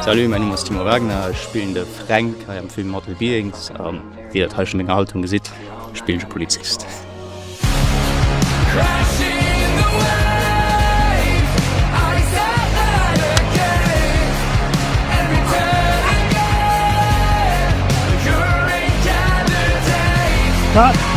Salut, mäin Numm ass Timo Wagner, ech spillen de Fränk hei am Film Mortal Beings an wéi der et hei schonn menger Haltung gesitt, spillen ech e Polizist. Cut!